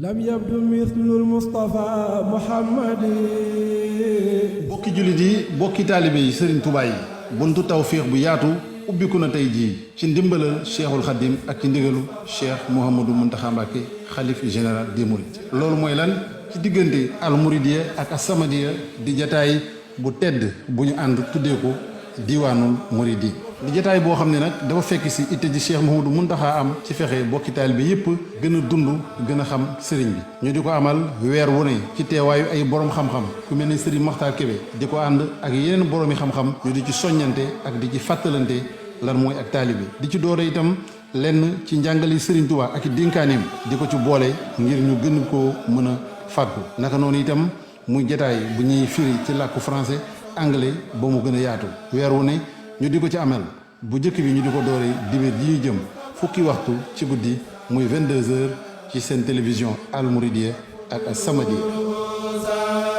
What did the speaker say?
lam yabdu mithlul Mustafa Muhammadi. bokki jullit yi bokki taalibe yi Serigne Touba yi buntu tawféex bu yaatu ubbiku na tey jii ci ndimbalal Cheikhul Khadim ak ci ndigalu Cheikh Mouhamadou Mountakha Mbacké xalif général des Mourides. loolu mooy lan ci diggante al Mouridiya ak as-Samadiyya di jataay bu tedd bu ñu ànd tuddee ko diwaanul Mouridi. di jataay boo xam ne nag dafa fekk si itte ji Cheikh Mouhamadou Mountakha am ci fexe bokki taalibe bi yépp gën a dund gën a xam sëriñ bi. ñu di ko amal weer wu ne ci teewaayu ay borom xam-xam ku mel ne Serigne Makhtar Kébé di ko ànd ak yeneen boroomi xam-xam ñu di ci soññante ak di ci fàttalante lan mooy ak taalibe di ci doore itam lenn ci njàngali Serigne Touba ak i dénkaaneem di ko ci boole ngir ñu gën koo mën a fàggu naka noonu itam muy jataay bu ñuy firi ci làkku français anglais ba mu gën a yaatu weer wu ne ñu di ko ci amal bu njëkk bi ñu di ko doore dibéer ji ñu jëm fukki waxtu ci guddi muy 22h ci seen télévision Al Mouridiyyah ak As-Samadiyya.